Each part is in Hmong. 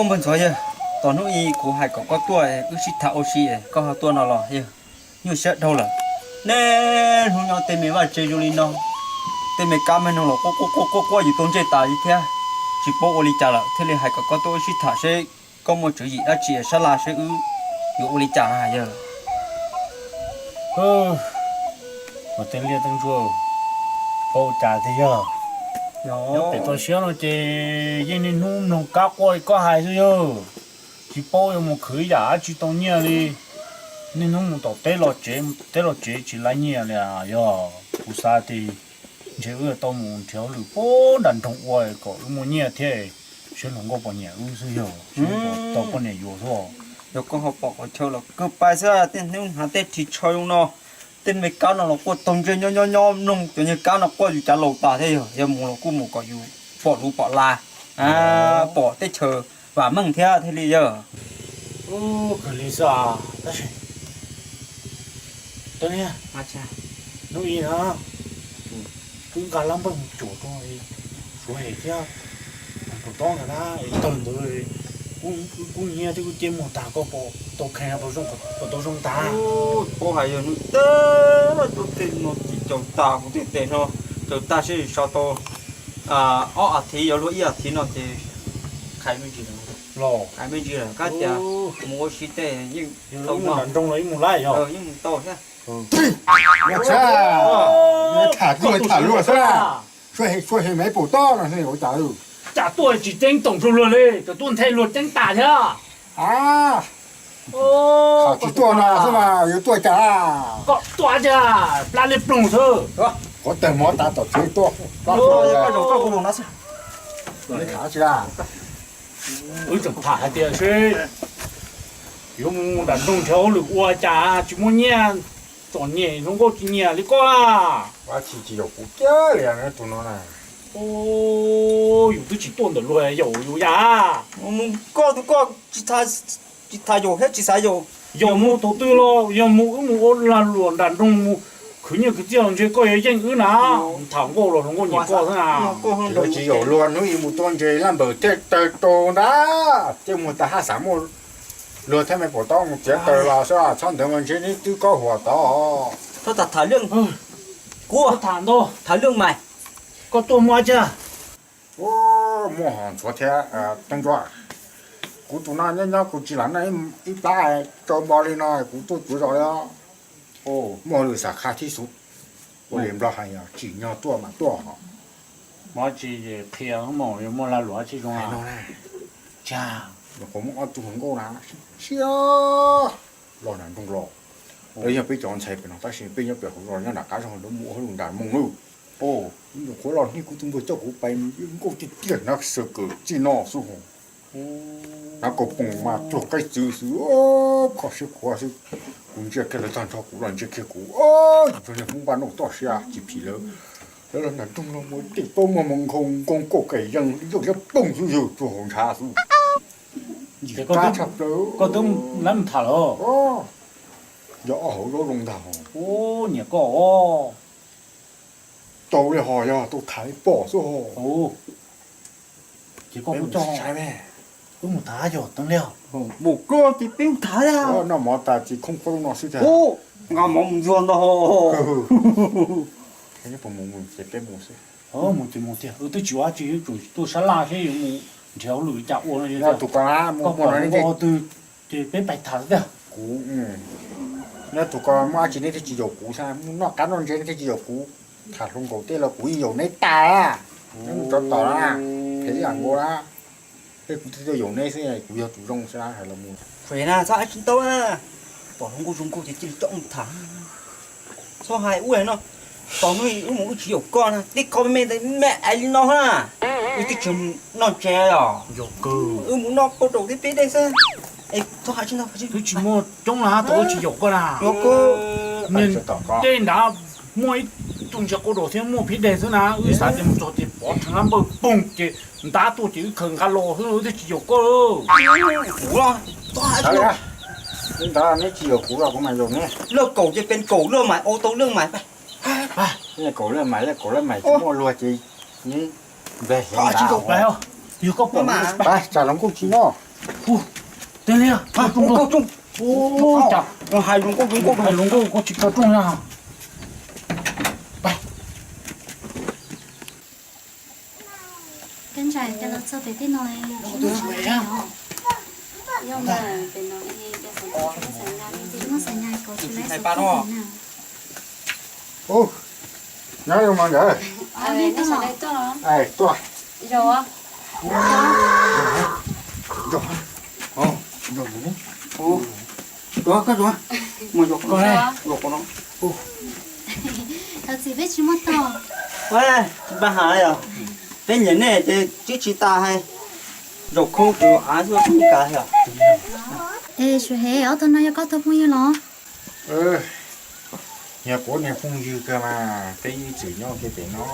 Npawg ntxov yawg, tom hnub i kuv hais kom koj tuaj wb sib tham ua si, koj ho tuaj no los yawg nyuaj siab dhau lawm. Niaj hnub nyob tej me vaj tse zoo li no, tej me kab me noog los quaj quaj quaj quaj yus tau ntsej tas li thiab, tsis paub ua li cas lawm thiaj li hais kom koj tuaj wb sib tham seb koj muaj tswv yim dab tsi sab laj seb wb yuav ua li cas na yawg. Mas tej liaj tej ntsuag, koj ua cas tiag yog? Nyob pem toj siab no ces yeej niaj hnub mloog kab quaj li koj hais xwb yog, tsis paub yuav mus khwv yam dab tsi tau nyiaj li. Niaj hnub mus tom teb los tsev, teb los tsev tsis laib nyiaj li. Yog kuv xav tias ntshe wb tau mus nrhiav hauj lwm puag nram nroog ua kom wb muaj nyiaj thiab, seb hluas nkauj puas nyiam wb xwb yog, seb puas tau poj niam yuav xwb. Yog koj ho pom qhov chaw los kawg pais xwb, tej hnub hnav tej ris tsho zoo no, tej me kab no los quaj taug ntsej nyob nyob nyob mloog cov niag kab no quaj yus cav laus tas thiab yog, yog mus los kuj mus kom yus pom lus pom la, pom teb chaws vam meej thiab thiaj li yog. Kawg li xwb. Tab sis hnub i no wb nqa lab npawg mus cuam rau Suav hem thiab, puas tob ntawd na, tawg ntawd, kuv hnyiab thiab kuv cia muag tag koj puas tau kheev puas tau zoo tag. Paub hais yog hnub twg tus tej no tsis caum tas kuv tej tes no, caum tag seb so tau ob as thiv yuav luag ib as thiv no ces qhais me ntsis lawm, qhais me ntsis lawm kab tias mus ua si tej yeej tau nram nroog los yeej mus laij yog yeej mus tau thiab. Tham kuj tham luag xwb, suav hem suav hem mas puas tob no ua cas. Cas tuaj tsis ceeb toom rau luag li, cov tuaj nthe luag ceeb tas thiab. Tsis tuaj no xwb mas yuav tuaj cas. Koj tuaj tiag, plab liab ploog xwb. Qhov tawg mov tas tom tsev tuaj. Wb tseem tham hais tias seb yuav mus nram nroog nrhiav hauj lwm ua cas tsis muaj nyiaj, txom nyem hluas nkauj tsis nyiam li koj. Ua tsis tsis yaum kuv kiag li tus no na. Yus twb tsis tuaj ntawm luag yaum yus yam. Mus koj tus koj tsis tham yaum thiab tsis xav yaum. Yaum mus tus twg los yog mus wb mus ua lag luam nram nroog mus khwv nyiaj khwv txiaj los ntshe koj yuav yeej wb na. Tham nkauj los hluas nkauj nyiam koj xwb na. Tsis yaum luag hnub i mus tua ntses laj npawm thiaj tawg rau ntag, thiaj muag tas haj xav muaj luag thiab me puas tob mus txiav taws los xwb, txhob ntawd mas ntshe neb twb kob huam tod. Tham ntau, tham lwj mais. Koj tuaj muaj dab tsi? Muaj hom ntxhuav thiab teeb ntsuab. Kuv tus no nyob nyob kuv tsis lam noj ib plab tsau npo li no kuv tuaj tsuav zos li os. Muaj lwm xav qha thib xub. Ua li nplog hais yog tsim nyog tuaj mas tuaj hos. Muaj tsis qhia muaj lag luam tsis zoo no. Nyuam qhuav muaj ob tug hluas nkauj na, siab los nram nroog los. Lawv yog peb cov ntxhais pem no tab sis peb nyob pem hauv zos nyob nram qab zos lawv mus ua hauj lwm nram moo lawm. Nyuam qhuav los hnub kuv tus npawg coj kuv pais nkauj tiag tiag na, sawv kawm txij no xwb hos. Hnav kaus poom mas cuag qaib txwv xwb, kho siab khuav xwb. Kuv ntsia kiag lawv tag nrho kuv los ntsia kiag kuv, yus txog niag Hmoob npaj noj toj siab tsis phim lawv. Lawv los nram nroog los mus tej tub muag mus nkhaus nkoos kauj kaim yees yoj liab ploog xwb yawg tsuag hauv ntshav xwb. Ntxim qab tshaj plaws. Koj twb lab mus tham lawm? Yog ob hauv zaub zoo ntag hos. Nyiam koj os. Tau li hos yog tau tham li pom xwb hos. Ces koj kuj coj wb mus tham yog teeb liaj. Mus koj ces peb tham. Noj mov tas ces khoob khuab no xwb tag. Nqa mov mus ntxuag ntag hos. Mus ces mus tiag, wb twb tsis ua dab tsi, wb tsuas tuaj sab laj seb yuav mus nrhiav hauj lwm li cas ua no. Yog tus ko mus ua twg ces peb pais tham tiag. Kuv, yog tus ko muaj dab tsi neb thiaj tsis yaum kuv, noj qab noj ntses neb thiaj tsis yaum kuv. Tham hluas nkauj tej los kuv yeej yaum neb tas, neb mus rov tom na, phem ib yam nkaus na. Peb kuv thiaj tuaj yaum neb xwb, kuv yog tus zoo xwb na, hais los mus. Phem na, txhob dab tsi ntau na. Pom hluas nkauj zoo nkauj ces cia li coj mus tham. Txhob hais ua no, tos hnub wb mus wb tsis yaum koj na, tib qho me me ntawd me ais li no na. Wb twb tsis noj ntses os. Wb mus noj qau daus thiab peb dej xwb. Twb tsis muaj coob na, tos wb tsis yaum koj na. Niag dej nrad muaj ib tug ntses qau daus thiab muaj peb dej xwb na, wb xav tias mus txog ces pov rhees lab npawg poog ces ntab tuaj ces wb khaws nqa los xwb, wb twb tsis yaum koj. Kuv los, txhob hais li ntawd, neb tsis yaum kuv los kuv mam yaum neb. Laj kaum ces pes kaum laj mais, au tau laj mais. Laj kaum laj mais, laj kaum laj mais tsis muaj luag ces neb npleg heev ntag. Yog koj pom mas, tsam los kuj tsis nyob. Ub, Teeb Liag, Nkauj Rooj, Nkauj Rooj. Ub, cas hais zoo nkauj zoo nkauj, hais zoo nkauj, koj tsis tau rooj na. Peb ntshai cas los txog pem tej no, yog mas pem no tsis muaj xav nyas, tsis muaj xav nyas, kav tsis laiv xav tuaj pem na. Ub, nyob zoo mas nkawd. Tuaj, tuaj. Koj, koj, koj no. Thov txim peb tsis muaj tog. Pab has yog peb nyiam nej ces twb tsis tas hais, zaum khoo kuv av xwb peb kav yog. Es Suav Hev, ob tug no yog koj tug phooj ywg los? Yog kuv niag phooj ywg kawg mas peb ib txwm nyob kiag pem no.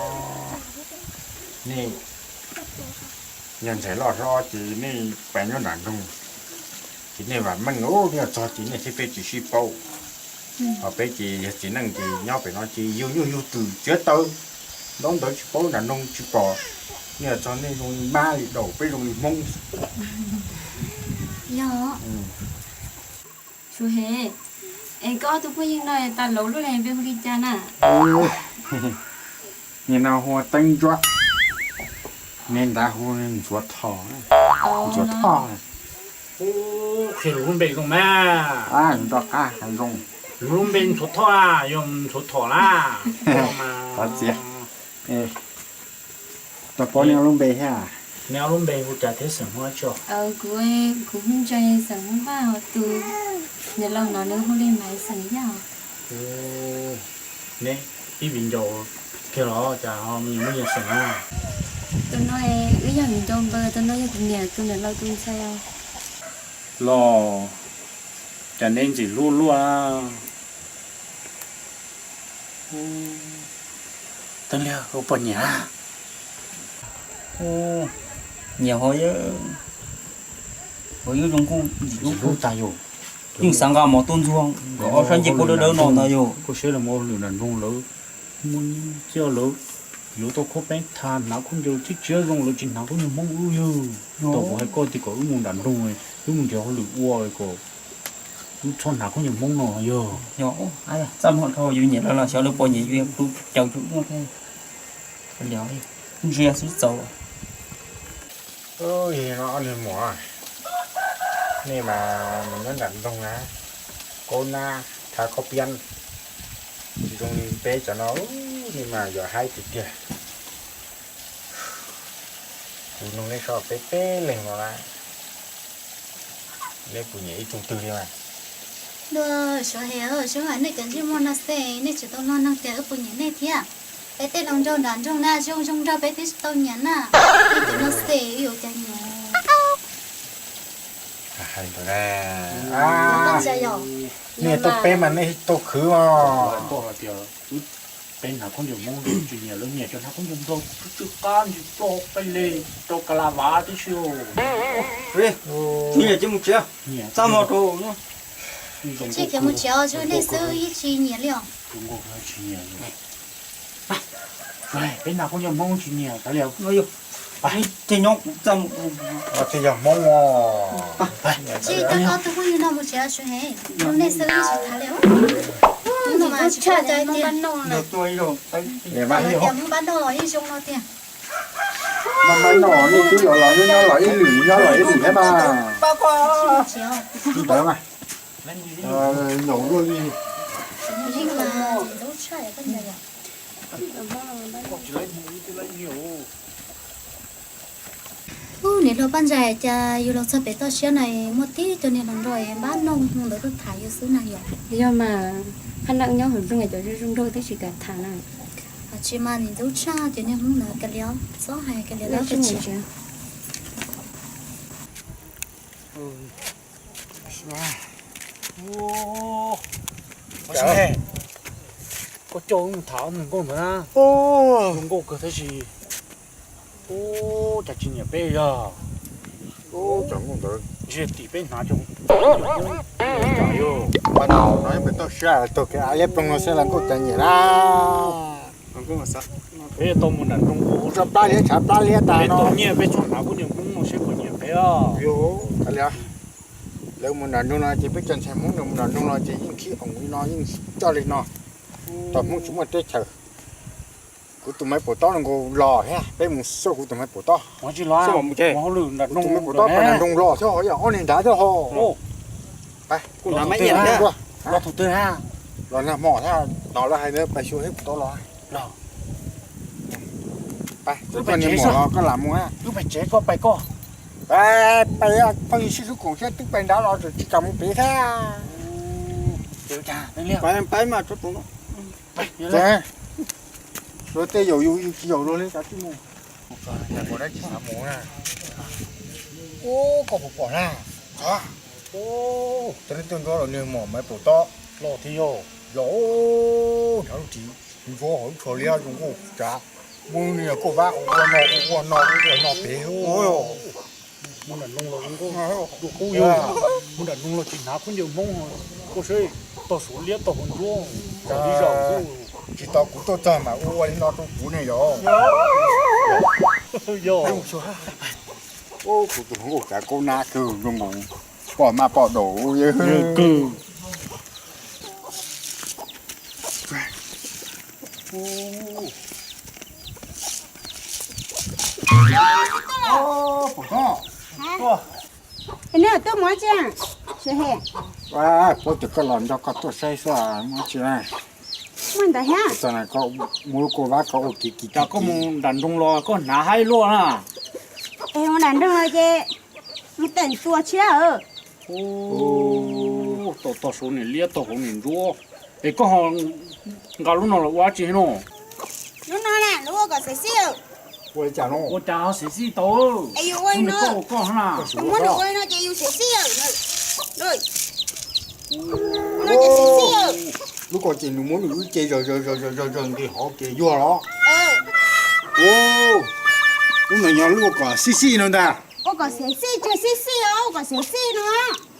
Nej yog ntxhais loj hlob ces nej pab nyob nram nroog, ces nej vam meej ub, nej txog ces nej thiab peb tsis sib paub. Ho peb ces yog txiv neej ces nyob pem no ces yug nyuj yug twm txiav taws, ntaub ntawv tsis paub, nram nroog tsis pom. Nej txog nej zoo li mab li daus, peb zoo li Hmoob. Yog. Suav Hev, es koj ob tug phooj ywg no tas laus luaj li npe hu li cas na? Niag no hu ua Teeb Ntsuab, niag nrad hu Ntxhuav Thoj, Ntxhuav Thoj. Qhia lus lub npe zoo mas. Nroj qab hais zoo. Lub npe Ntxhuav Thoj yog Ntxhuav Thoj lab. Thov txim. Tau paub nej lub npe thiab? Nej lub npe hu cas thiab xeem Hmoob tso? Kuv, kuv hu Ntsa, xeem Hmoob Vaj, ho tus niam laus no nws hu li Maiv, xeem Yaj. Nej ib viv ncaus kiag los cas ho nyias muaj nyias xeem na? Tus no wb yog viv ncaus npawg, tus no yog kuv niam, tus niam laus tus ntxhais os. Los, cas neb ntxim hlub luaj. Teeb Liag, ua puas nyiam? Nyiam ho, ho yus zoo nkauj ntxim hlub tag yus. Yeej xav nqa mov tuaj ntxuag nkawd ob sab ncej puab dawb dawb no ntag yus. Koj saib los mus lwm nram nroog lawv muaj nyiaj txiag lawv yuav tau khaub peeb tha hnav khaub ncaws tib tsiab zoo, lawv tsis hnav khaub ncaws Hmoob wb yog. Tau kuv hais koj tias kom wb mus nram nroog, wb mus nrhiav hauj lwm ua kom wb txhob hnav khaub ncaws Hmoob no yog. Txaj muag dhau yus nyiam lawv los xyov lawv puas nyiam yus, yus caum yus muaj thiab. Ntsia xwb txaus. Yog no ob niag muam, nej mas mus nyob nram nroog na, kaub nab tha khaub piab, tsis zoo li peb cov no, nej mas yuav haib tiag tiag. Kuv nug nej seb peb peb leeg no na, nej puas nyiam ib tug twg li mas? Suav Hev, seb nej cov ntsej muag no xwb nej tsis tau luag nug tias wb puas nyiam nej thiab. Peb tej hluas nraug nram nroog na zoo zoo nraug peb twb tsis tau nyiam na. Nej cov no xwb wb yuav cas nyiam? Nej tau peb mas nej tau khwv os. Peb hnav khaub ncaws Hmoob tsis nyiam, lawv nyiam cov hnav khaub ncaws nplog tsw qab ntsis ploj qeej li rau ka la vav tib si. Tsis nyiam ces mus tsev, txaj muag rau. Tsis nyiam ces mus tsev, tsuas nej xwb yeej tsis nyiam li os. Peb hnav khaub ncaws Hmoob tsis nyiam kav liam. Ces nyob kuv txaj muag. Ces yog Hmoob os. Tsis tau koj tus phooj ywg no mus tsev tsuas heev, nej xwb yeej tsis tham li. Hnub no mas tsis tshua cai tiag. Tias Hmoob pab noj los yeej zoo no tiag. Pab noj nej twb los los nyob los ib lwm nyob los ib lwm thiab mas. Ntawd mas. Nyaum luaj li. Ub, niam hluas Paj Ntsaim, cas yus los txog pem toj siab na muaj tib co niag hluas nraug npab noj mus ntawd tuaj tham yus xwb na yom. Yog mas, qhab naj nyob hauv nroog cov zoo zoo nraug twb tsis kam tham na. Tsis mas nim ntxub tshaj ces niag Hmoob ntawd kav liam, txhob hais kav liam lawm. Koj coj wb mus tham ob tug nkauj ntawd na. Zoo nkauj kawg tab sis, ub, cas tsis nyiam peb yog. Ntshe tim peb hnav cov, cas yog. Peb toj siab tug kev av liab ploog no seb hluas nkauj cas nyiam na. Peb tau mus nram nroog ua, tshav plab liab, tshav plab liab tas no. Peb tau nyiaj peb txhob hnav khaub ncaws Hmoob no seb puas nyiam peb os. Lawv mus nram nroog no ces peb cov ntxhais Hmoob mus nram nroog no ces yeej khib oos li no, yeej coj li no. Tau Hmoob tsis muaj teb chaws. Kuv tus maiv pum tob no nkaus los thiab, peb mus xauj kuv tus maiv pum tob. Kuv tus maiv pum tob pais nram nroog los thiab, ob niag nrad thiab ho. Los nag hmo thiab, hnov lawv hais ntawd pais xyuas thiab kuv tau los. Pais, koj niag muam los koj lam mus. Pais, pais, phooj ywg sib hlub koom siab twb pais nrad los tsis kam mus pem thiab. Pais mas, suav tej yaum yus, yus tsis yaum luag li cas twb mus. Ua dab tsi xav mus na? Ub, koj puas pom na? Ub, tuaj nrog los niag muam maiv pum tob los thiab yog. Yog, hnav lub ris ntsuab hauv lub tsho liab zoo nkauj tsav, muab niag kauj vab ua no ua no ua no pem. Mus nram nroog los zoo nkauj dua qub yug, mus nram nroog los tsis hnav khaub ncaws Hmoob, koj saib tog suav liab tog hauv ntsuab, tog li zaum xwb. Tsis tau kuv tuaj txog mas ua ua li no rau kuv ne yog. Yog. Kuv tus hluas nkauj kav kaub nab kawg zoo nkaus pom maj pom daum. Neb tuaj mus tsi? Puab tias koj los nrog koj tuaj saib xwb, muaj tsi na? Muaj ntawd thiab. Txog na, koj muab lub kauj vab koj ua kiv kiv. Koj mus nram nroog los koj hnav haib luaj na. Es mus nram nroog los ces mus teem tua tshiab. Tau tog suav niam liab tog hauv niam ntsuab. Es koj ho nqa lub no los ua dab tsi no? Lub no na, lub ua kom xev xij. Ua cas ho xev xij tau? Es yus ua li no, koj ua koj na. Muab nws ua li no ces yus xev xij. Lub ko ces nws muab nws lub cev zawg zawg zawg zawg nqis hov ces yuag los. Lub no yog lub ua kom xij xij no ntag. Ua kom xev xij, tsis xij xij os, ua kom xev xij no.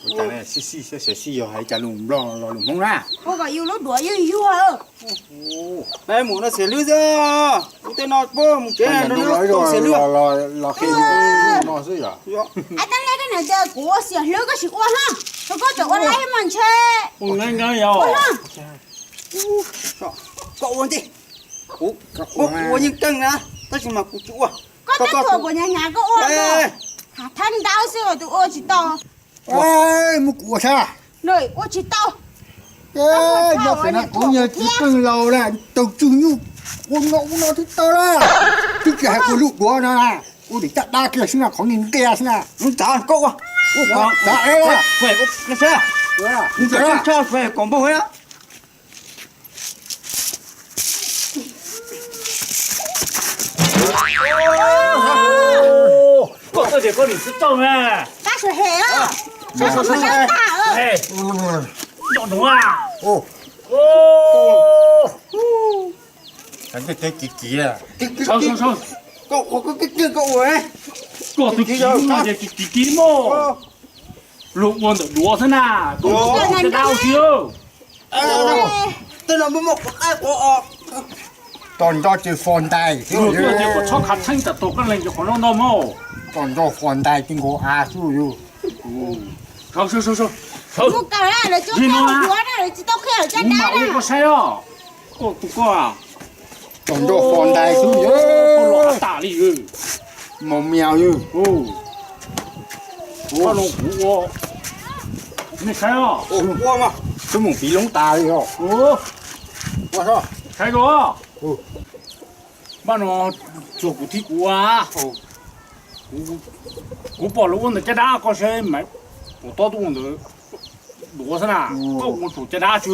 Ua cas xij xij, xev xij yog hais cas lus Nplog los lus Hmoob na? Ua kom yus lub duav yuag yuag. Peb mus no xev lwj xwb, ua tej no puab mus tsev no xev lwj. Los qhia yus no xwb yom. Ab, tab leb koj niam tias kuv ua xev lwj koj tsis ua ha, rau koj tseem ua laib mas ntshe. Ua ha. Koj ua ntej, kuv ua yeej keej na, tab sis mas kuv tsis ua. Koj twb tuam kuv hnyav hnyav koj ua, hav thab ntawd xwb tus ua tsis tau. Muab kuv ua sab. Ua tsis tau. Nyob pem no kuv yog txiv qeej laus na, taug tswg nyuj ua no ua no twb tau lawm. Twb tsis hais ua lub duav no na, ua tim caj dab kiag xwb na, qhov nqia nqia xwb na. Lub tsav koj ua, ua tsav es, kom npau. Koj txawj tias koj nim txawj txawj na. Tab sis hem os. Ntog no a. Koj tus kiv no ces kiv kiv mog. Luag ua ntawm duav xwb na, koj ua caj dab ua si. Tos nroj ces fo ntais. Luag tuaj ces koj txhob khav theeb tam tog koj lees cov qhov no ntag mog. Tos nroj fo ntais ti nkaus av xwb yus. Sawv, sawv, sawv, sawv. Mus kawm na, lawv tsis tau qhia caj dab na. Koj saib os, koj tus koj. Tos nroj fo ntais xwb yus. Koj los tas li. Mos mias yus. Koj no kuv ua. Nej saib os. Ua mas, twb mus piv loob tas li os. Saib os. Pab no txuag kuv thib kuv ua. Kuv pom lawv ua ntawm caj dab, koj saib mas, pom tob tuaj ua ntawd duav xwb na, koj ua tsuas caj dab tsis.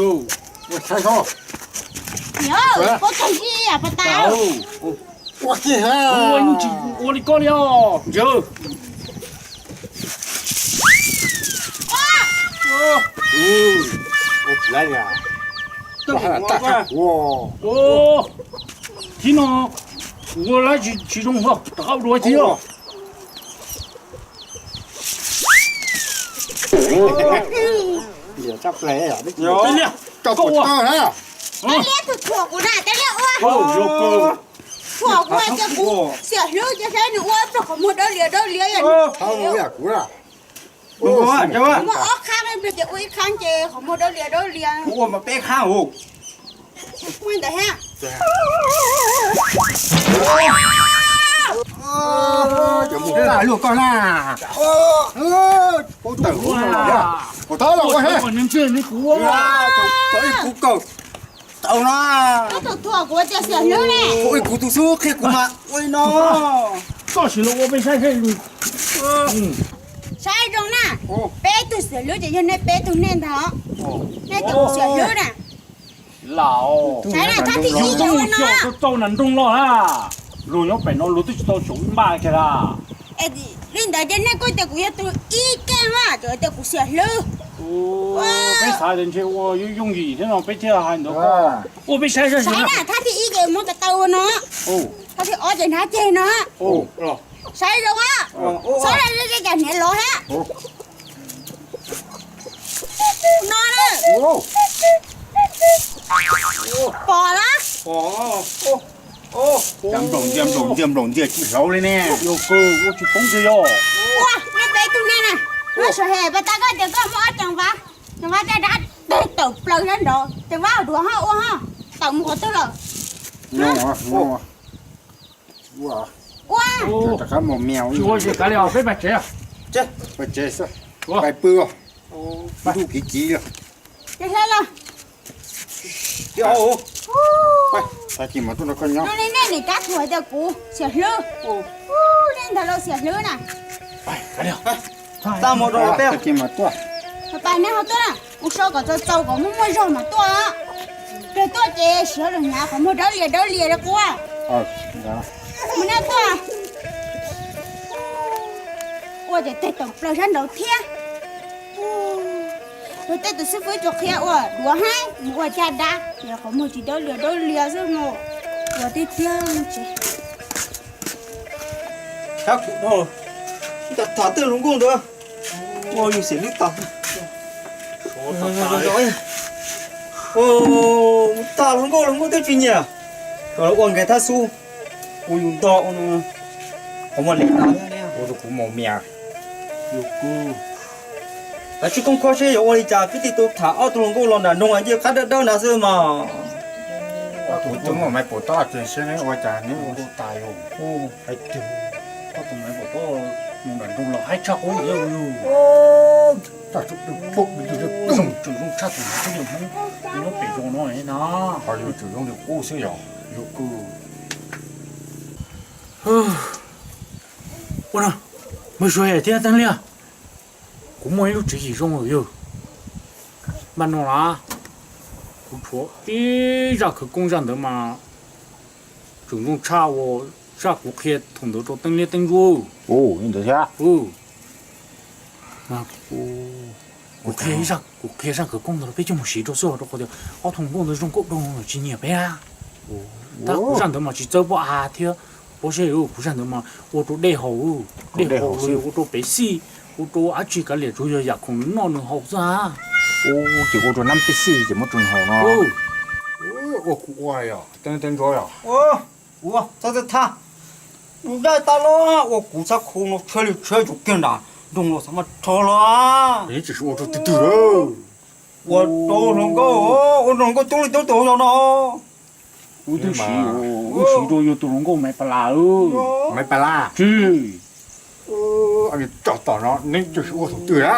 Ua tsis ua li koj li os, ntsia. Thib no kuv ua lab tsis zoo, rov qab ua dua ib thib os. Tej liaj, koj ua. Tej liaj tus thuam kuv na, tej liaj ua. Thuam kuv ces kuv xiam hlwb ces saib nws ua ib pliag qhov muag dawb lias dawb lias. Kuv na. Muaj ob qhab, ces ua ib qhab ces qhov muag dawb lias dawb lias. Kuv ua mas peb qhab os. Muaj ntawd thiab. Cov mus tag luaj koj na. Paub tawm kuv no los, kuv thab los ua he. Tau ib kuv kaus tau na. Koj tus thuam kuv tias xiam hlwb ne. Ua ib kuv tus xub qhia kuv mas ua li no. Koj sim los ua peb saib saib. Saib zoo na, peb tug xiam hlwb ces yog nej peb tug nej ntag. Nej tus xiam hlwb na. Lam, saib na, thab thib ib ces ua no. Tau nas nroog los na, luag nyob pem no luag twb tsis tau xyaum ib npaj kiag las. Li ntawd ces nej kuj tias kuv yog tus ib keej mas, ces tias kuv xiam hlwb. Peb xav tias ntshe ua yooj yooj yim thiab no peb thiaj hais ntawd. Ua peb saib saib. Saib na, thab thib ib ces muab ko taw ua no. Thab thib ob ces hnab ceg no. Saib zoo a. Saib zoo zoo cas hniav lov thiab. No na. Pom lawm. Nplaum ntsia nplaum ntsia nplaum ntsia tsis hlauv li ne. Ua tsis poob tiag yog. Ua, nej peb tug nej na. Muab suav hem pas tas koj tias koj muaj ob ceev vab, ceev vab caj dab tawm plaws sab nraud, ceev vab duav ho ua ho tawm mus qhov twg lawm. Ua, rov qab mus mias. Tsis ua li, peb pais tsev. Pais tsev xwb, pais pw, ntuj kiv kiv lawm. Tag kis mas tuaj nrog koj nyob. Nej nim rab thuam tias kuv xiam hlwb. Nej ntawd los xiam hlwb na. Tag kis mas tuaj. Pais nej ho tuaj na, mus so kom txaus txaus kom muaj muaj zog mas tuaj. Peb tuaj ces siv los hnyav qhov muag dawb lias dawb lias li quaj. Mus nej tuaj. Ua ces tes tawm plaws sab nraud thiab. Luag tej tus xib fwb tsuas qhia ua duav heev, mus ua caj dab ces qhov muag tsis dawb lias dawb lias xwb no. Ua tiag tiag tsev. Ab, kuv dhau, tham tej hluas nkauj ntawd, ua yus xim lub tas. Mus tham hluas nkauj, hluas nkauj twb tsis nyiam, kom ua nkaus thab xub, ua yus nto, qhov muag liam tas. Ua rau kuv maum mias. Lawv tsis koom kho seb yuav ua li cas, peb thiaj tau tham ob tug hluas nkauj los nram nroog ncig qab dawb dawb ntawd xwb mas. Kuv tus muam Maiv Paum Tob ces seb neb ua cas neb ua rau tas yus. Hais tias koj tus Maiv Paum Tob mus nram nroog los haib tshaj qub thiab yus. Tsis zoo tshaj tus Hmoob nyob pem zos no na. Ho yus tsis zoo li qub xwb yog yus kws. Ua no, Maiv Suav thiab Teeb Liaj, kuv muaj ib lub tswv yim zoo yog, npaj no na, kuv tshuav ib zaj khawv koob, zaj ntawd mas tseem zoo tshaj uas zaj kuv qhia thaum ntawd rau Teeb Liaj Teeb Ntsuab. Ntawd thiab. Kuv qhia, kuv qhia zaj khawv koob ntawd rau peb coj mus siv rau xwb, rau qhov tias ob tug hluas nkauj ntawd zoo nkauj dhau los tsis nyiam peb. Tab kuv zaj ntawd mas tsis txawb pob av thiab pob zeb, kuv zaj ntawd mas ua rau dej haus, dej haus los yog ua rau pev xij, ua rau dab tsi kav liam, tsuas yog yam khoom nws noj nws haus xwb. Ces ua rau nab pev xij ces muab rau nws haus no. Ua kuv ua yog Teeb Ntsuab yog. Ua, txhob txhob tham, ua zaj tas los ua kuv txhob khu no, tshuav li tshuav tsuas kiag nram nroog los xav mas rho los. Tsis ua rau twg twg, ua rau hluas nkauj, ua rau hluas nkauj coob li coob tus hauv zos no. Wb twb siv, wb siv rau yus tus hluas nkauj Maiv Pas Las. Maiv Pas Las? Tsis, tso tom no neb tsis ua thaum twg na.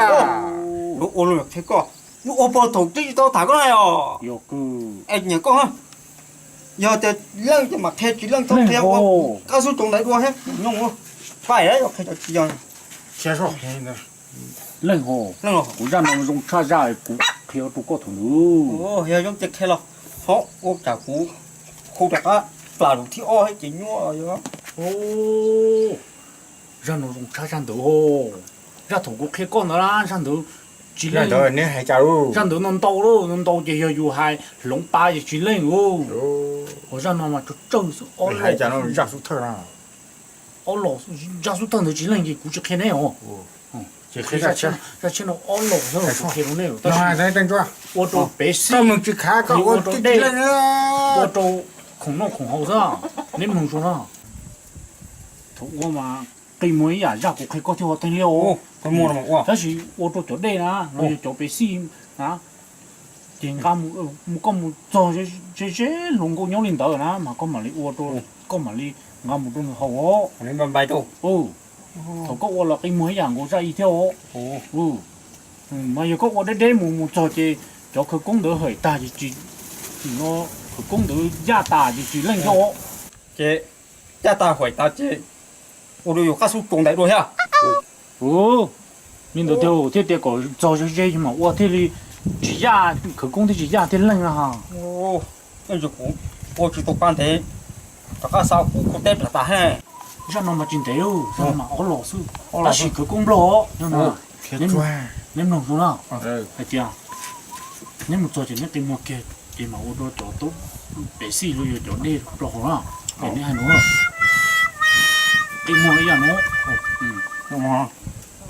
Ua, ua pog thaum twb tsis tau tham koj na os. Yog koj, yog tias leej ces mam qhia, tsis leej txhob qhia, ua qab xub rau ntawd dua thiab nyooj. Pais, yog qhia tsis yog. Leej, kuv zaj no zoo tshaj zaj kuv qhia rau koj thaum ntawd. Yog zoo ces qhia los, ho ua cas kuv khu rov qab plam lus thib ob thiab ces nyuaj. Zaj no zoo tshaj zaj ntawd, zaj thaum kuv qhia koj ntawd, zaj ntawd tsis leej. Zaj ntawd no ntau, no ntau ces yog yus hais hloov pa ces tsis leej. Ho zaj no mas tsawg tsawg xwb, ob los. Ob los, zaj xub thawj ntawd tsis leej ces kuv tsis qhia neb os. Zaj tshiab no ob los xwb kuv qhia rau neb, tab sis ua rau pev xij, ua rau dej, ua rau khoom noj khoom haus xwb, neb mloog zoo na. Thaum ub mas Qi muag ib yam zaj kuv qhia koj thiab ho Theej Liab os. Tab sis ua rau cov dej na los yog cov pev xij na, ces nqa mus, koj mus txog ze ze hluas nkauj nyob li ntawd na mas koj mam li ua rau, koj mam li nqa mus rau nws haus os. Thaum koj ua los qi muag ib yam nkaus zaj ib thiab os. Mas yog koj ua deb deb mus mus txog ces cov khawv koob ntawd hais tag ces tsis, khawv koob ntawd yaj tas ces tsis leej thiab os. Ces yaj tas hais tas ces ua rau yus qab xub tsaus ntais dua thiab. Li ntawd thiaj tias kom txog ze ze mas ua thiaj li tsis yaj, khawv koob thiaj tsis yaj thiaj leej na. Kuv ua tsis tau pa ntev, rov qab xa kuv khau teb plam tas he. Zaj no mas tsis ntev, zaj no mas ob los xwb, tab sis khawv koob nplog. Neb mloog zoo na, hais tias neb mus txog ces neb qi muag kiag ces mam ua rau cov tub pev xij los yog cov dej rau hauv na. Ces neb hais no, qi muag ib yam no,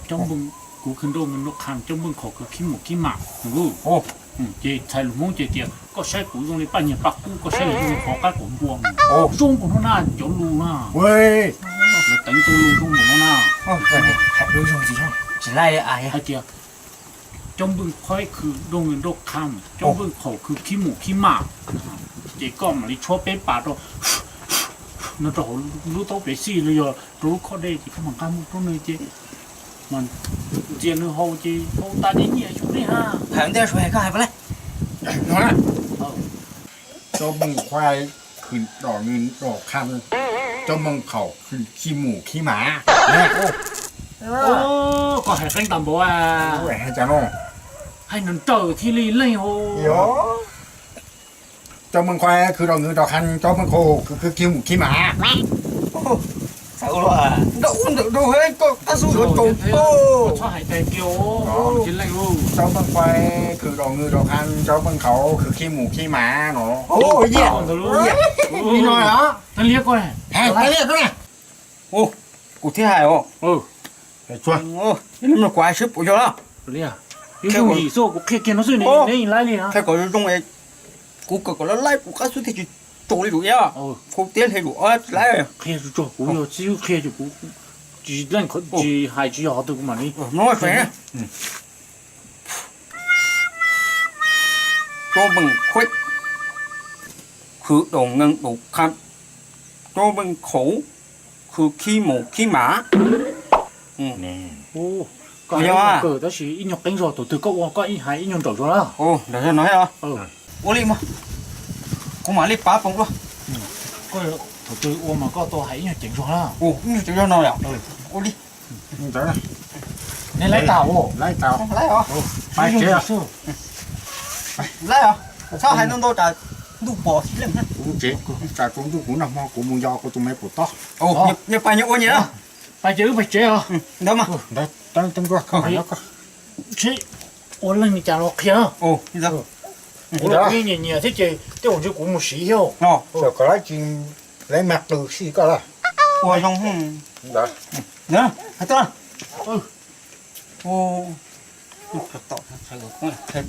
cov npoo, kuv khwv nrauj nqi nrauj qha, cov npoo khaum khwv khib mus khib mam. Ces txhais lus Hmoob ces tias koj saib kuv zoo li paj nyiag paj kub, koj saib kuv zoo li qhov qab kaum npua. Zoo nkaus no na cov lus na. Lawv teev tau lus zoo nkaus no na. Hais tias cov npoo khaum khwv nrauj nqi nrauj qha, cov npoo khaum khwv khib mus khib mam, ces koj mam li tshuab peb pas rau no rau hauv lub taub pev xij los yog rau lub khob dej ces koj mam nqa mus rau nws ces mas ntxias nws haus ces haus tas ces nyiam xyuas nej ha. Hais ntej, koj hais pas lej. Cov npoo khaum khwv nrauj nqi nrauj qha, cov npoo khaum khwv khib mus khib mam. Koj hais qeeb tas npaum, hais cas no? Hais nrawm nrawm thiaj li leej hos. Cov npoo khaum khwv nrauj nqi nrauj qha, cov npoo khaum khwv khib mus khib mam. Ua ntawm rau koj qab xub yuav tsaus tau. Cov npoo khaum khwv nrauj nqi nrauj qha, cov npoo khaum khwv khib mus khib mam no. Li no, Thaij Liab koj na. Kuv thiaj hais os. Kuv hais sib pum yog lawm. Kuv qhia kiag no xwb, neb laib li. Qhia kom zoo zoo, kuv kawm kom laib laib kuv qab xub thiaj tsis tsaus li lus iab. Khau tiab hle lus ob tsis laib. Qhia tsuag tsuag, kuv yog txib qhia ces kuv tsis leej, tsis hais tsis yog qhov twg kuv mam li. Cov npoo khaum khwv nrauj nqi nrauj qha, cov npoo khaum khwv khib mus khib mam. Koj hais ib nyuag qeeb zog, thaum twg koj ua koj hais ib nyuag nrawm zog na. Nrawm zog no. Ua li mas kuv mam li pav poom dua. Thaum twg ua mas koj tau hais ib nyuag ceev zog na. Ib nyuag ceev zog no. Ua li. Neb laib tas os. Laib tas. Laib os. Txhob hais ntau ntau tsam ntuj pom xib leej. Kuv tsev, tsam tsaus ntuj kuv noj hmo kuv mus yos kuv tus me pum tob. Nyias pais nyias ua nyias na. Pais ces wb pais tsev os. Ntawd mas. Ntawd teeb teeb nkuaj koj hais no koj. Sib ua leej li cas los qhia. Kuv los nyiam nyiam thiab ces tej zaum ntshe kuv mus siv thiab. Kom lawv tsis, lawv mag qws sij koj lawm. Ua zoo. Ntawd. Hais txog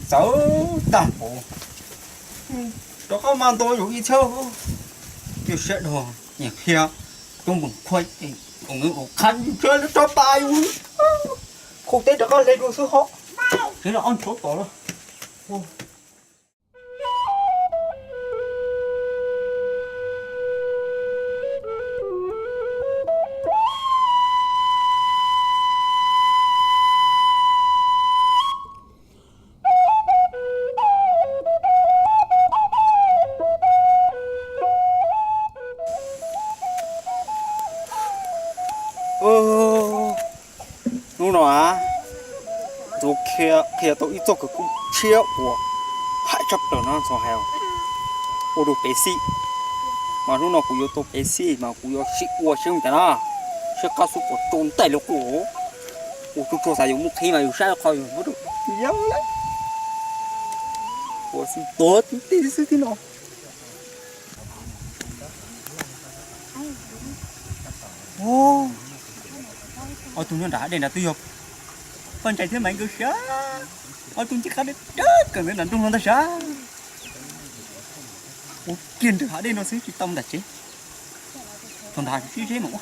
txawv tag npaum, rov qab mas nto yus ib txhiab, yus siab dhau, nyiam qhia, cov npoo khaum, qha tso tas yus, khau teb rov qab hle dua xwb ho, tsev no ob ntshav tom los. Hnub no, kuv qhia tau ib txoj khawv koob tshiab uas hais tshaj plaws no txog hais ua rau pev xij. Mas hnub no kuv yuav tau pev xij mas kuv yuav sib ua seb ua cas na, seb qab xub puas tsaus ntais li qub. Ua tsuag tsuag xav yus mus qhib mas yus saib qhov yus muab rau yog lawm. Ua xwb tuag tib tib xwb tib no. Ob tug nyob nram hav dej nrad twb yog poj ntsais thiab mas nkawd siab. Ob tug ncej qab deb deb kawm ntawd nram nroog no ntag siab. Ua kiag nram hav dej no xwb tsis tau ntawm tsev. Thaum nrad sib zeb mas ua.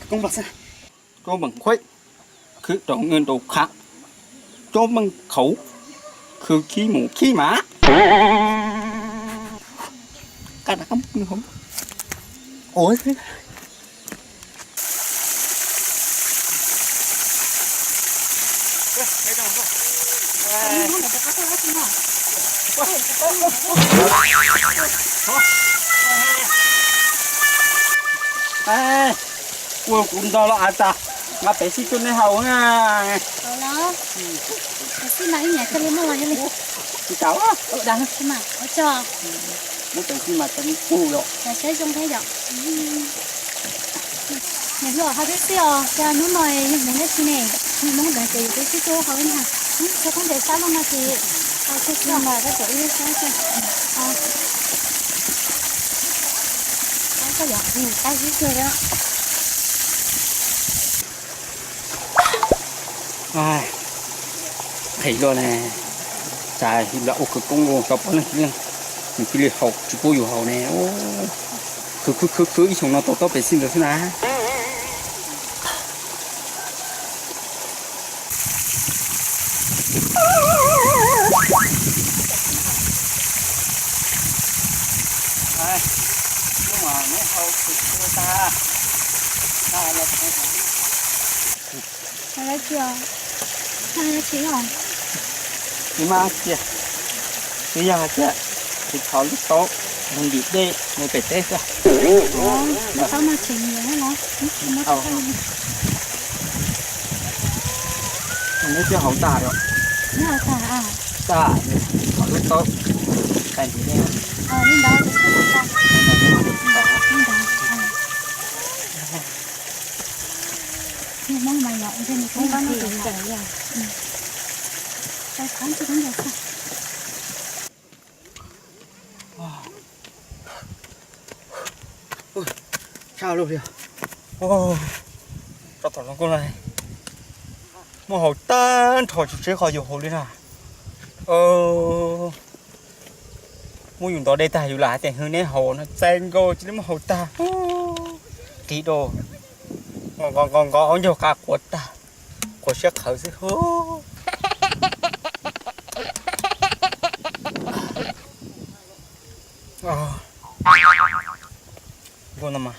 khawv koob nplog xwb. Cov meej khuaib khwv rau nqwj rau khav, cov meej khaum khwv khib mus khib mas. Qab na qab mus hauv. Ua kuv nrog los av tas, nqa pem xib tuaj nej haus na. Pem xib mas ib niam thiaj li muaj los yog li. Tsis tau. Ua dag mas ua tso. Muab pem xib mas tau li pug yom. Saib zoo thiab yom. Niam hluas, ho twb txij os, cas hnub no yog hmoov dab tsi ne? Hmoov ntawd ces yus twb txij tuaj hauv na. Tso khaub ncaws sab loj no ces, txij txij mas koj txawm ib lub sab tso. Koj yog tab zib kawg. Qhis luaj ne, cas ua khawv koob ua tau pom leej tib leej, nws cia li haus tsis pub yus haus ne. Khwv khwv khwv khwv ib xyoos no tau tob pem xib ntawd xwb na. Tsis mas cia, twb yog hais tias kuv thov lub taub mus ntim dej mus pem teb xwb. Neb twb hauv tas yom? Tag, thov lub taub mus ntim dej. Tshaj lug li. Tso tom zoo nkauj na, muaj haus tag nrho tsis tseb qhov yus haus li na. Muab yus ntov dej tag yus lam hais tias hwv neb haus no txais nkaus cia li muab haus tag. Qis rau, nqos nqos nqos ob ncaug qa quav tag, quav siab qhawv xwb. Nkauj no mas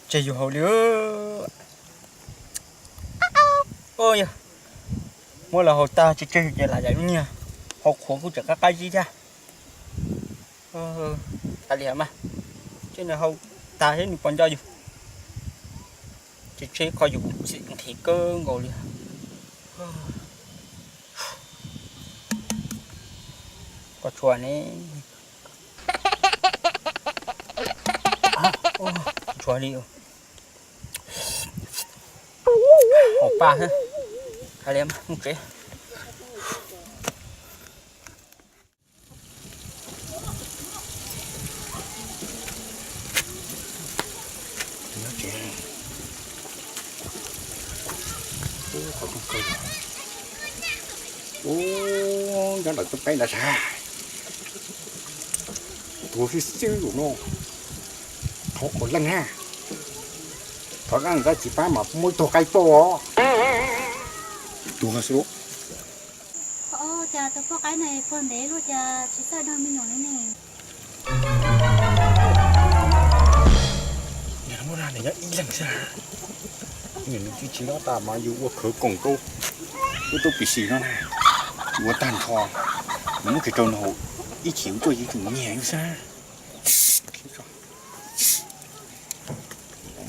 tseg yus haus li. Yog muab lawv haus tag tsis tseg ces lam yam lub nyiag haus qhuav kuj tseem qab qab zib thiab. Kav liam mas, tseg nws haus tag thiab nws pom nco yus. Tsis tseg qhov yus txim nqhis kawg nkaus li. Koj tshua ne. Tshua li. Haus paj, kav liam mus tsev. Ub, nyob ntawm tus peb ntawd sas. Tuag xwb xwb tus no. Qhov quav leej na. Thov zaj txiv pab mas muaj ib tug qaib tuaj os. Tuag xwb. Cas tus poj qaib no puag ntev luaj cas tsis txawj dag me nyuam li ne. Nws nyob ib leeg xwb. Nws tsis tsis nyob tas mas yus ua khawv koob rau lub tuaj pis xis no na. Ua tag nrho, nws muab kiag rau nws haus ib chim ua tuaj yeej tseem nyiam xwb.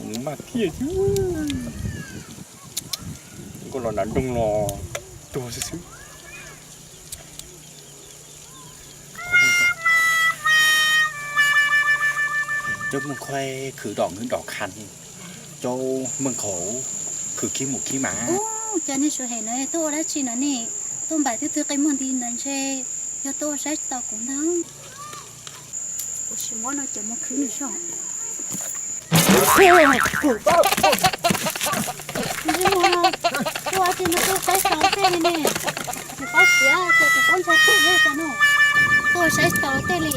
Nws maj kiag, koj los nram nroog los tuag xwb xwb. Cov meej khuaib khwv dom nws dom khas, cov meej qhov khwv khib mus khib mas. Ub, cas nej suav hem no tuaj ua dab tsi no ne? Tuaj npaim twb twb qi muag nti ntawd ntshe yog tuaj ua saib tau kuv ntag. Kuv sim muab no cov mus khwv nws soj. Tuaj ua dab tsi no tuaj saib tau tej li ne? Tsis paub siav ces tsis paub ntshai tej li cas no. Tuaj saib tau tej li.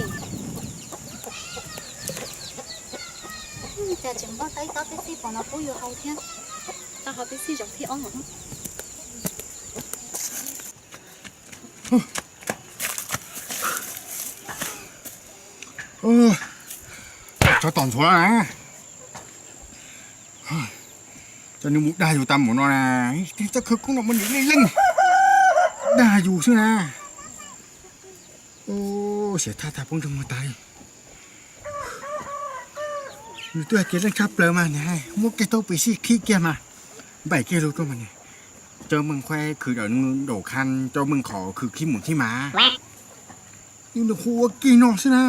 Cas tseem npaj tau ib tob peb xij pom no pub yus haus thiab. Tau haus peb xij zaum thib ob. Tsov tom ntxhuav na. Cov nws mus dag yus tas npaum no na. Txoj khawv koob no mas nws leej leej dag yus xwb na. Xiav thaj tag poob ntsej muag tas li. Nws twb hais tias leej tshaj plaws mas nws muab kiag tau pis xij khib kiag mas npaim kiag lug rau mas nws. Cov meej khuaib khwv dam nws daum khas, cov meej qhov khwv khib mus khib mas. Nws hu ua kiag no xwb na.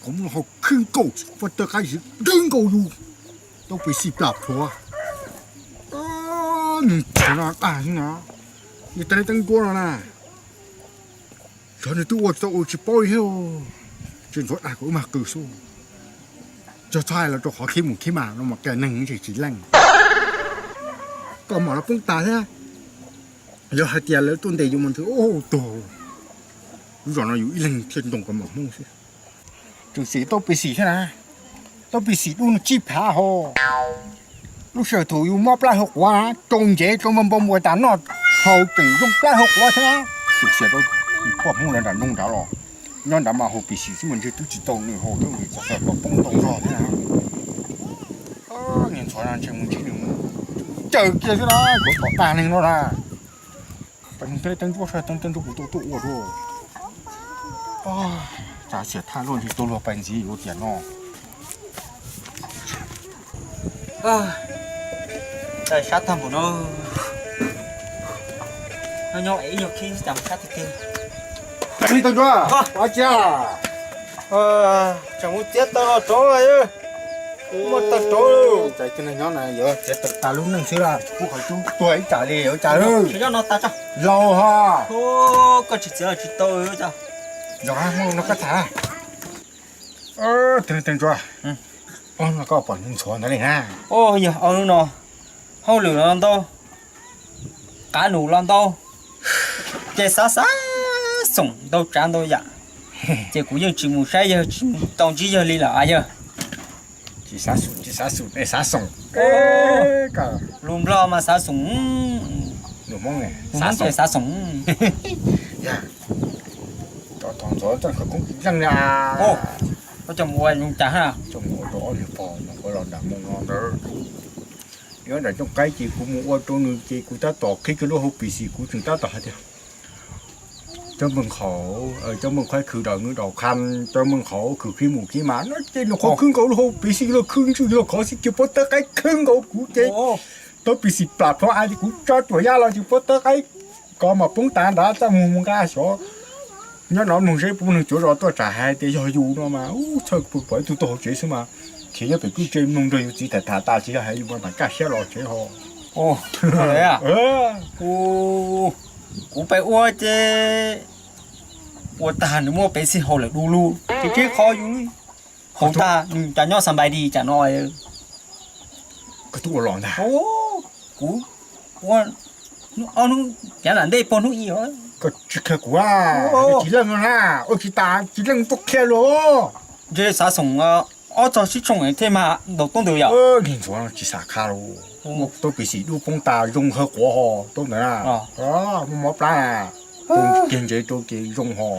Qhov muag hau khwb nkaus, poj tawg qaib zim dwb nkaus yus, tau pis xij plam plhuav. Nws ntxhuav no dag xwb na, nws teeb teeb nruab no na. Xyov nws twb ua tau ua tsis paub li thiab. Tsis ntxhuav dag kom wb mag qw xwb. Cog txhob hais los rau qhov khib mus khib mas no mas qias neeg tsis tsis leej. Koj mam los poob tas thiab. Yog hais tias lawv tuaj ntes yus mas ntshe tuag. Lub zos no yus ib leeg thiaj ntoo koj mam hmoob xwb. Tseem xim tau pis xim thiab na. Tau pis xim dub nws tsib phav ho. Lub sij hawm thaum yus mob plab hauv quav, rau ntsev rau npau npau npua tas noj haus tseem zoo plab hauv quav thiab. Tseem xim rau poj hmoob lawv nram nroog nrad los, nyob nrad mas haus pis xim xwb mas ntshe twb tsis tau nws haus thiab, txog tau poob ntau zog thiab na. Niag ntxhuav no ntshe mus ntsib nws mus caws kiag xwb na, yuav tom tag neeg no na. Pais mus teb teeb nruab saib teeb teeb nruab kuv tuaj tuaj ua dua. Cas xiam thaj luaj ntshe tuaj luag pais ntxiv yuav tiam no. Cas sab tag npaum no. Nyob ib nyuag khib cas sab tiag tiag. Tsis tau ntsuab, ua cia. Tseem mus txiav taws los rov. Muaj taws rov. Cas tus neeg nyob na yuav txiav taws tas lub neej xwb la, kuv qhov cub tuag ib tsam li yuav cas. Laus ha. Koj tsis txiav los tsis tau. Zos no koj tham. Tus neeg ntsuab, ob hnub no koj pom ntxhuav ntawd li na. Yog ob hnub no hauj lwm los ntau, qav num los ntau, ces xav xav xoom ntau tsav ntau yam, ces kuv yeej tsis mus saib yawg, tsis mus tau ntsib yawg li lawm yawg. Tsis xav xoom, tsis xav xoom, xav xoom. Lus Nplog mas xav xoom, lus Hmoob ces xav xoom. Cov ntxhuav txoj khawv koob leej li. Koj coj mus ua zoo cas ha? Coj mus ua rau ob niag pog no, kuv los nram moo no ntawd. Nyob nram cooj qaib ces kuv mus ua rau nws ces kuv tab tom qhib kiag lub hau pis xim, kuv tseem tab tom hais tias cov meej qhov, cov meej qhov khwv dam nws dam khas, cov meej qhov khwv khib mus khib mas no ces nws qhov khwb nkaus lub hau pis xim los khwb ntswj los khov xwb ces puab tawb qaib khwb nkaus kuv ces tau pis xim plam plhuav a ces kuv tso cuam ya los ces puab tawb qaib kov mas poob tas nrad txaj muag mus nqa xyov. Nyob no mloog seb puas muaj neeg cuav zos tuaj tsam hais tias yog yus no mas txhawj pom ib tug tuag hauv tsev xwb mas khiav nyob pem kwj tse mloog nrog yus txiv tham tham tas tsis yog hais yus mas kaj siab los tsev ho. Kuv pem ua ces ua tag nws muab pem xij haus lawm du lug ces tseeb qhov yus haus tag nws cas nyob xa npai di cas no. Koj twb ua los ntag. Kuv ua hnub ob hnub, cav nram ntej pog hnub ib os. Koj tsis qhia kuv a, tsis leej no na, ua tsis tas tsis leej tuaj qhia los. Ntshe xav xoom ob txog tsib tshooj thiaj mas ntaus tuab ntws yom. Niag ntxhuav no tsis xav qha los, tuab pis xim dub poob tas zoo hawv quav ho tuab ntawd na, muaj mob plab na, kiag ntsev rau ces zoo ho.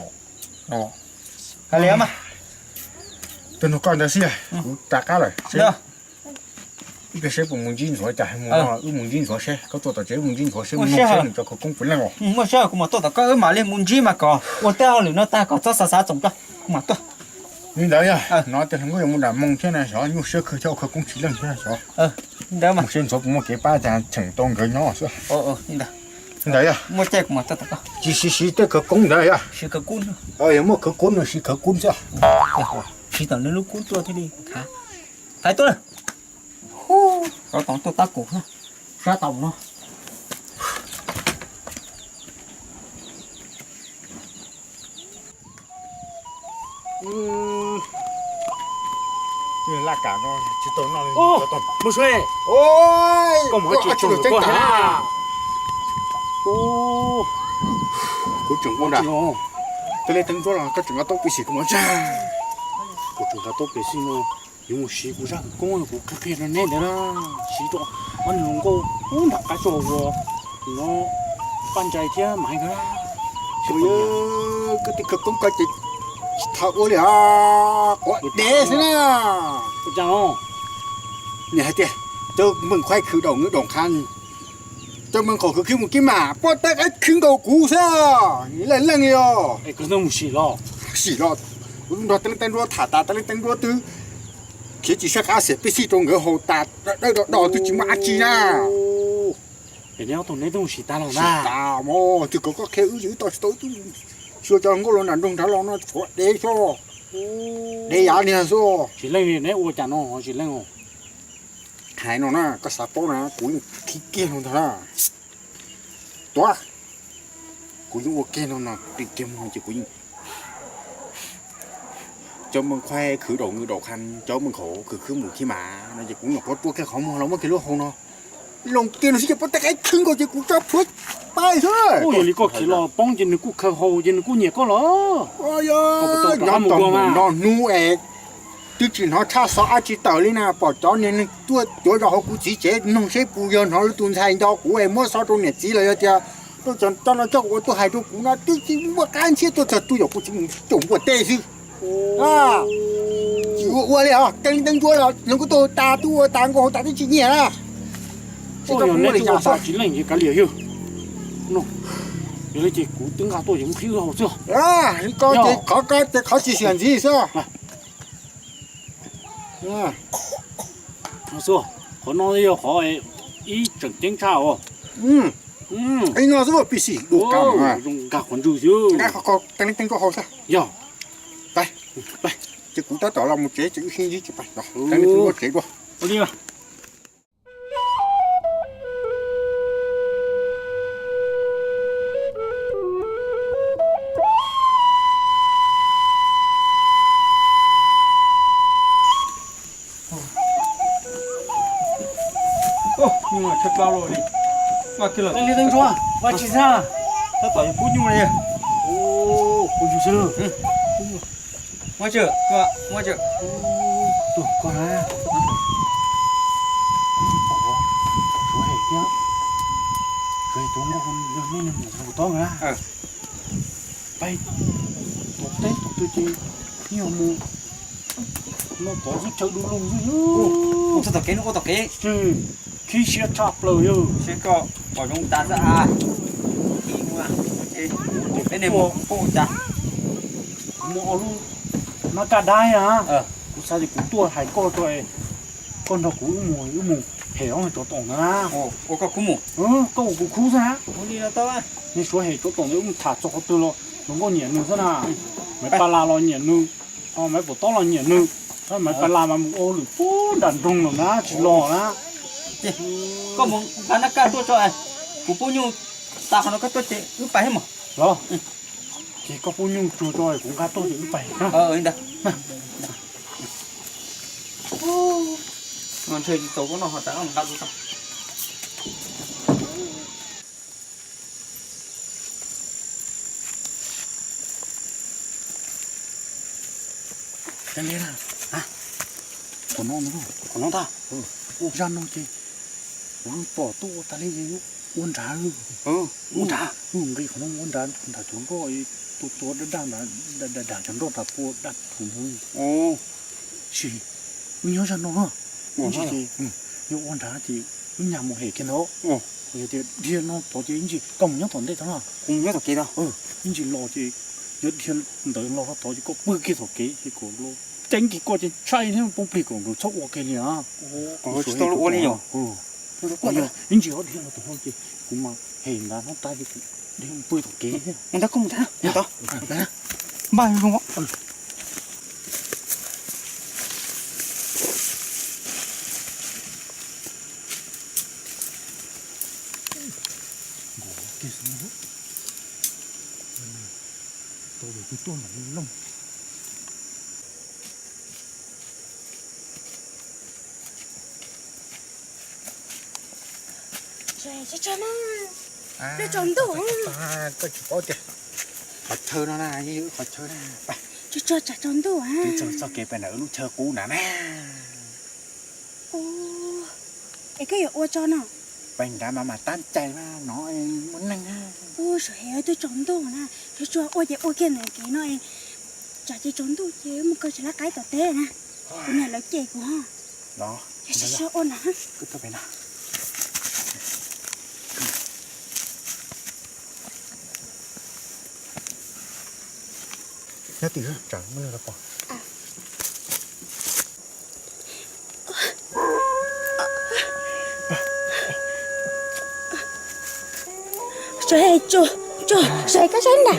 Hais li mas. Tuaj nug koj ntawd xwb, kuv rov qab lawm. Ib pliag seb puas mus ntsib ntxuav cas, mus no wb mus ntsib ntxuav seb, koj tuaj tom tsev wb mus ntsib ntxuav seb mus nug seb nws cov khawv koob puas leej os. Muaj sij hawm kuv mam tuaj tom koj, wb mam li mus ntsib mas kom ua tej hauj lwm no tag kom txhob xav xav txoos koj, kuv mam tuaj. Li ntawd yog hnov tias hluas nkauj yuav mus nram moo thiab na, xyov nyuaj siab kawg thiab ua khawv koob tsis leej thiab xyov. Mus seb ntxuav puas muaj kev pab cas cheem tau nkawd nyob xwb. Li ntawd yog tsis siv siv tej khawv koob ntawd yog, yog muaj khawv koob no siv khawv koob xwb. Siv tom nws lub kub tuaj thiaj li khav. Thaiv tuaj lawm. Rov toom tuaj tab kuv sab tau no. Laj kam no tsis tau noj li. Mus sua, koj mus tsis tau koj na. Kuv tseem ua nram, tej li teeb ntsuab los koj tseem nqa taub pis xim kuv mus tsa. Kuv tseem nqa taub pis xim no, yuav mus siv kuv zaj khawv koob kuv qhia qhia rau neb ntawd na. Siv rau ob niag hluas nkauj ub nram qab tsog uas no, Paj Ntsais thiab Maiv nkawd na. Koj tej khawv koob ko ces tsis tau ua li os, quav dev xwb na. Ua cas no? Nws hais tias cov meej khuaib khwv daum ngwv daum qhab, cov meej qhov khwv khib mus khib mas poj tab qaib khwv nkaus kuv xwb, leej leej li os. Sim los, kuv nrog tej leej tej nruab tham tas tej leej tej nruab twb khiav tsis sab qab xiam peb xij rau nkawd haus tas, dawb do do twb tsis muaj dab tsi na. Neb ob tug neb twb mus sim tas los na? Sim tas mog, twb kom koj qhia wb ces wb tau tsis tau, wb twb xyuas cov nkauj los nram nroog nrad los no tshuav dev xwb, dev yav niag xwb. Tsis leej li neb ua cas no tsis leej os? Hais no na koj xav paub na kuv yeej khib kiag no ntag na. Tuav, kuv yeej ua kiag no no, pim kiag mus ces kuv yeej, cov meej khuaib khwv daum ngwv daum qhab, cov meej qhov khwv khwb mus khib mas no ces kuv nyuam qhuav rua kiag qhov muag los muab kiag lub hau no, loo kiag no xwb ces poj tab qaib khwv nkaus ces kuv tso plhuav pais xwb. Yog li koj khiav los poob ces nws kuj khaws hau ces nws kuj nyiam koj los. Nyob tau mus no hnub es twb tsis hnov tshaj xov dab tsi tawm li na, pom cov niag neeg tuaj cuav zos hauv kuv txiv tsev, noog seb puas yog hnov lawv tus ntxhais nco kuv es muab xov rau niam txiv los yog tias rau cov no coj ua tuaj hais rau kuv no twb tsis muaj qab ntshiab tuaj txog tuaj yog kuv txiv mus caum npua teb xwb. Tsis ua ua li os, teeb teeb ntsuab los nws kuj tuaj tas, twb ua tas nkaus tas twb tsis nyiam na. Tsis tau kuv muaj li cas tsis leej ces kav liam yog. Yog li ces kuv twb nqa tuaj ces muab qhib wb hau xwb. Li ko ces qhov ko ces qhov tsis xiam ntxiv xwb. Qhov no yog qhov ib tseem ceeb tshaj os. Ib no xwb pis xim dua ka zoo nkag qhov ntswg xwb. Nqa qhov ko teeb teeb nruab hau xwb. Yog. Ces kuv tab tom los mus tsev ces wb sib ntsib tsis pais, teeb teeb nruab tsev dua. Ua tsis txog, tab tom yuav pub nyuj li. Pub nyuj xwb. Muab tseem, muab tseem. Tuaj koj na. Suav hem thiab, suav hem tus nkauj yog nej niag mus mus tob na. Pais tom teb tom twg ces yeej mus no tod xwb, chaw du lug xwb. Ua txog tom kev no, ua tom kev. Khib siab tshaj plaws yog seb koj pom zoo tas xwb a. Peb niag mus kuv pom cas. Kuv muaj ob lub nab kaj dab na, kuv xav tias kuv tuaj hais koj tso, koj nrog kuv wb mus, wb mus hem ob cov toom ntawd na. Ua koj khub mus. Koj ua kuv khub xwb na. Nej suav hem cov toom ntawd wb mus tham txog qhov twg los hluas nkauj nyiam nws xwb na. Maiv Pas Las los nyiam nws, Maiv Pum Tob los nyiam nws. Maiv Pas Las mas mus ua hauj lwm puag nram nroog lawm na, tsis los na. Koj mus nqa nab kaj tuaj tso, kuv pub nyuj tas qhov no koj tuaj ces wb pais thiab mas. Los, ces koj pub nyuj tsuag tso kuv nqa tuaj ces wb pais. Ntshe tsis txaus koj noj ho tas nqa kuv tso. Qhov no, qhov no ntag. Zaj no ces kuv pom tuaj ua tas li ces ua nrad. Ua nrad, nqis qhov no ua nrad, nrad cov nroj, tua tua daj daj, dam cov nroj nrad pua daj thum ntawd. Tsis, wb nyob zaj no, ib ntsis ces yog ua nrad ces wb nyas mus hem kiag ntawd. Yog tias dhia no tod ces ib ntsis koj mus nyob tom ntej tod no, kuv mus nyob tom kev tod, ib ntsis los ces yog dhia ntawd los rau tod ces koj pw kiag tom kev ces kom ceeb kiag koj ces ntshai thiab poob plig kom nkawd txhob ua kiag li. Tsis tau ua li os. Ib ntsis ho dhia los tom no ces kuv mas hem nrad hnub tas ces kuv dhia mus pw tom kev thiab. Mus ntag, koj mus ntag, mus tod. Npaj zoo. Tsaus ntuj. Koj tsis paub tias qhov chaw no na, qhov chaw na, tsaus ntuj. Txoj kev pem ntawm lub chaw qub na na. Es koj yuav ua tso no? Pem nrad mas mas tab cai mas no muaj neeg. Ua, sawv heev, twb tsaus ntuj na, tsuag tsuag ua ces ua kiag ntawm kev no, tsam ces tsaus ntuj ces mus kaw tsis laj qaib tom teb na. Kuv niam lawv cem kuv ho. Los, ua na. Nyob twj ywm tsam muaj neeg los pom. Sawv heev, tsuag tsuag, sawv heev, koj saib na.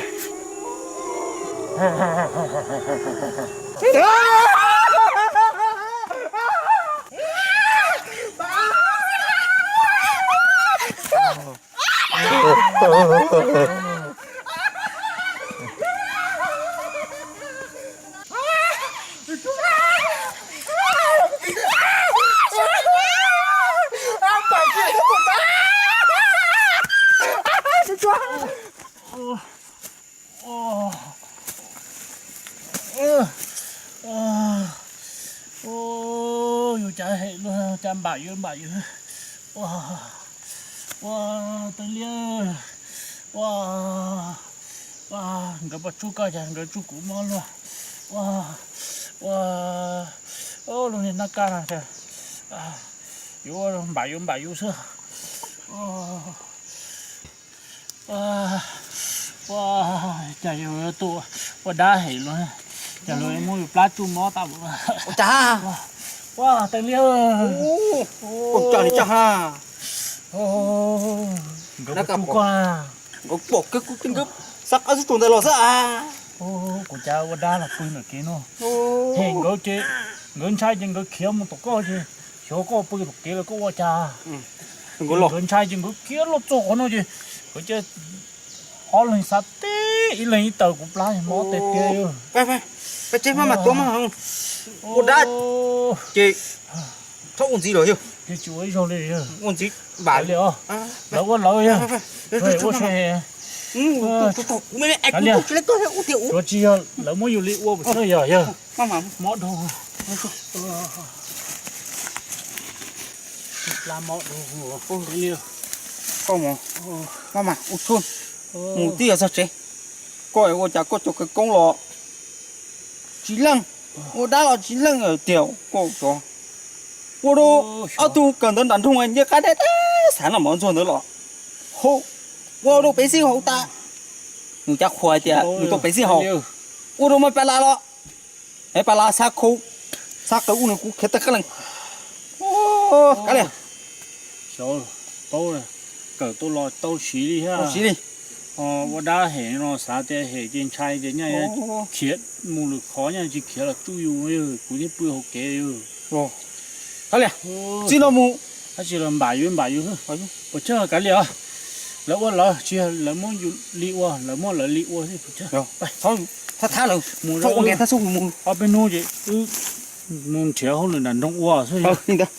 Yus cas hem luaj, cas npam yus npam yus. Ua, Teej Liab, ua, ua, nkawd puas tsuj koj cas nkawd tsuj kuv mob luaj. Ua, ua, lub niag nab kaj no cas yuav npam yus npam yus xwb. Ua, cas yus tus ua dab hem luaj, cas luag muab yus plab tsuj mob tag. Ua cas? Ua, Teej Liab, ua cas li cas ha? Nkawd puas tsuj koj? Nkawd pom kiag kuv ces nkawd xav qab xub tsaus ntawd los xwb. Kuv cas ua dab los pw ntawm kev no. Hem nkawd ces nkawd ntshai ces nkawd khiav mus tom koj ces xyov koj pw tom kev los koj ua cas. Nkawd ntshai ces nkawd khiav los txog qhov no ces nkawd cia ob leeg xav tib ib leeg ib taw kuv plab mob tiag tiag. Peb tsev maj mam tuav maj, ua dab ces txhob ua ntxiv lawm yog. Ua ntxiv npam li os. Lawv ua lawv yog. Ua tsis yog lawv muab yus li ua puas xyov yog yog. Mob dhau. Plab mob dhau. Koj mus, maj mam ua tsuag mus twb yog txog tsev. Koj ua cas koj cov khawv koob los tsis leej, ua dab los tsis leej tiag koj cov. Ua rau ob tug kawm ntawv nram nroog ncej qab deb deb xav noj mov ntxuag ntawd los hau, ua rau pev xij hauv tas. Nws cas qhuas hais tias nws tau pev xij hauv, ua rau mas pas las los, es pas las xav khau, xav qawv ub nws kuv khiav tag qab leej. Kav liam. Xyov, paub, kawm tau los tau siv li thiab. Siv li. Ua dab hem no xav tias hem ces ntshai ces nyaj khiav mus lwm qhov, nyaj tsis khiav los tsuj yus, kuv thiaj pw hauv kev. Kav liam, txij no mus. Tab sis los npam yus npam yus. Puas tsawg kav liam os. Lawv ua lawv, tsis yog lawv muab yus li ua, lawv muab lawv li ua xwb puas tsawg. Thab thab lawm, mus ua nqe thab xub mus. Ob peb hnub ces wb mus nrhiav hauj lwm nram nroog ua xwb. Li ntawd.